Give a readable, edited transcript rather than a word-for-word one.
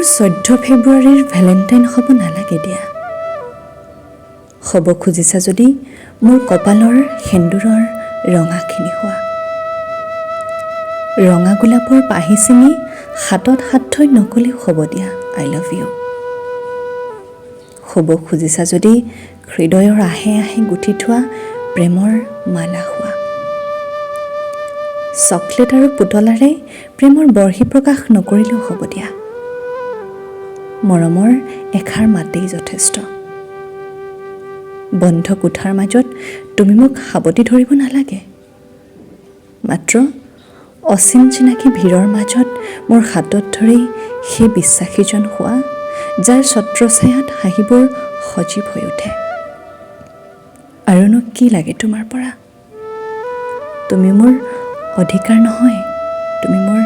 মোৰ 14 ফেব্ৰুৱাৰীৰ ভেলেণ্টাইন হ'ব নালাগে দিয়া। হ'ব খুজিছা যদি মোৰ কপালৰ সেন্দুৰৰ ৰঙাখিনি হোৱা। ৰঙা গোলাপৰ পাহি ছিঙি হাতত হাত থৈ নক'লেও হ'ব দিয়া "I love you"। হ'ব খুজিছা যদি হৃদয়ৰ আঁহে আঁহে গুঠি থোৱা প্ৰেমৰ মালা হোৱা। চকলেট আৰু পুতলাৰে প্ৰেমৰ বৰ্হি প্ৰকাশ নকৰিলেও হ'ব দিয়া। মৰমৰ এষাৰ মাতেই যথেষ্ট। বন্ধ কোঠাৰ মাজত তুমি মোক সাৱটি ধৰিব নালাগে। মাত্ৰ অচিন চিনাকি ভিৰৰ মাজত মোৰ হাতত ধৰি সেই বিশ্বাসীজন হোৱা, যাৰ ছত্ৰছায়াত হাঁহিবোৰ সজীৱ হৈ উঠে। আৰুনো কি লাগে তোমাৰ পৰা? তুমি মোৰ অধিকাৰ নহয়, তুমি মোৰ